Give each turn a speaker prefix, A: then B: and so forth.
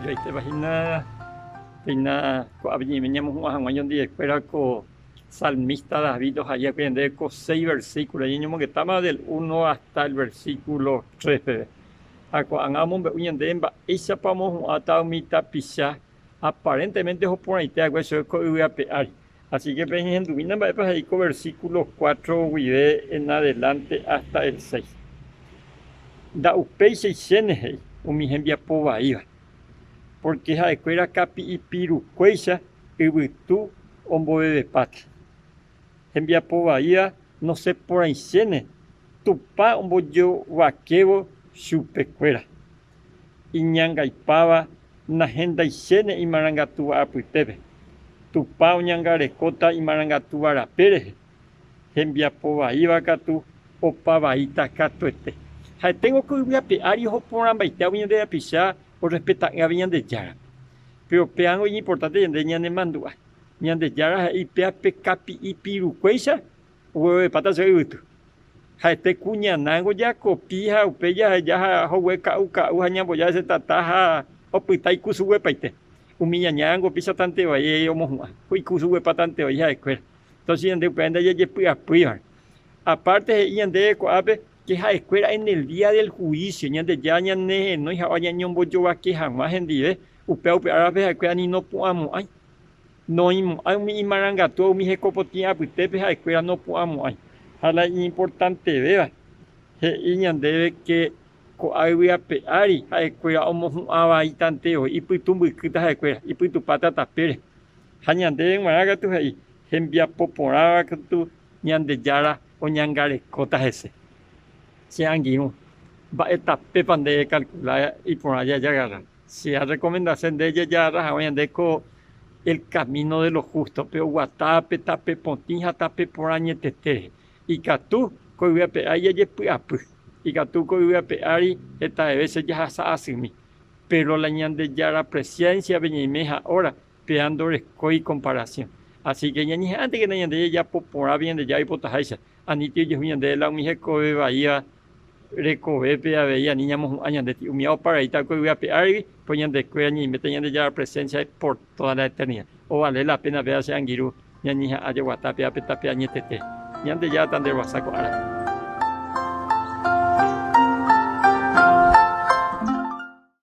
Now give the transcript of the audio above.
A: Joaitépa hína péina ko'ápe ñaime ñamohu'ã hag̃ua ñondivekuéra ko salmista David ohaíakue ñandéve ko seis versículo, ñañomongetáma del uno hasta el versículo tres peve. Ha ko'ág̃a omombe'u ñandéve mba'éichapa omohu'ãta umi tapicha aparentemente ohoporãite va'ekue chupe ko yvy ape ári. Así que peñehendumína mba'épa he'i ko versículo cuatro guive en adelante hasta el seis. Nda'upeichaichéne he'i umi hembiapo vaíva, pórke ha'ekuéra kapi'ipirukuéicha yvytu ombovevepáta. Hembiapo vaíva nosẽporãichéne Tupã ombojovakévo chupekuéra. Iñangaipáva nahendaichéne imarangatúva apytépe. Tupã oñangarekóta imarangatúva rape rehe, hembiapo vaíva katu opa vaíta katuete. Ha'eténgo ko yvy ape ári oho porãmbaitéva ñande rapicha orrespeta'ỹva Ñandejárape. Péro péango iñimportánte ñande ñanemandu'a. Ñandejára he'i péa pe kapi'i pirukuéicha oguevepáta che yvytu. Ha'ete ku ñanángo jakopi ha upéi jaheja ha hogue ka'u ka'u ha ñamboja hese tata ha opyta ikusuguepaite. Umi ñañángo pichatante vai omohu'ã, ikusuguepatante vai ha'ekuéra. Entonces ñande upéva ndajajepy'apýiva. Aparte he'i ñandéve ko'ápe que ha'ekuéra en el día del juicio, Ñandejára ñanerenói ha ñañombojovake hag̃ua hendive, upéva upe árape ha'ekuéra ni nopu'ãmo'ãi. Noĩmo'ãi umi imarangatúva umi hekopotĩ apytépe ha'ekuéra nopu'ãmo'ãi. Ha la iñimportantevéva, he'i ñandéve ke ko'a yvy ape ári ha'ekuéra omohu'ã vaítante voi, ipytu mbykýta ha'ekuéra, ipytupáta tapére. Ha ñandéve g̃uarã katu he'i, hembiapo porãva katu Ñandejára oñangarekóta hese. Che angirũ, mba'e tapépa nde ekalkula iporã jajagarra? Che arrekomendase nde jajagarra hag̃ua ñande ko el camino de lo justo, pe oguata pe tape potĩ ha tape porã añetete rehe. Ikatu ko yvy ape ári jajepy'apy, ikatu ko yvy ape ári hetave vése jahasa asymi. Péro la Ñandejára presénsiape ñaime ha'óra, péva ndorekói komparasiõ. Así ke ñañeha'ãntekena ñande jajapo porã pe Ñandejára oipotaháicha, Aníti ojehu ñandéve la umi hekove vaíva rekovépe avei ani ñamohu'ã ñande tĩ. Umíva oparaíta ko yvy ape árigui, ko ñandekuéra ñaiméta Ñandejára presénsiape por tóda la eternida. Ovale la péna péva che angirũ ñañeha'ã jeguata péva pe tape añetete. Ñandejára tanderovasa ko árape.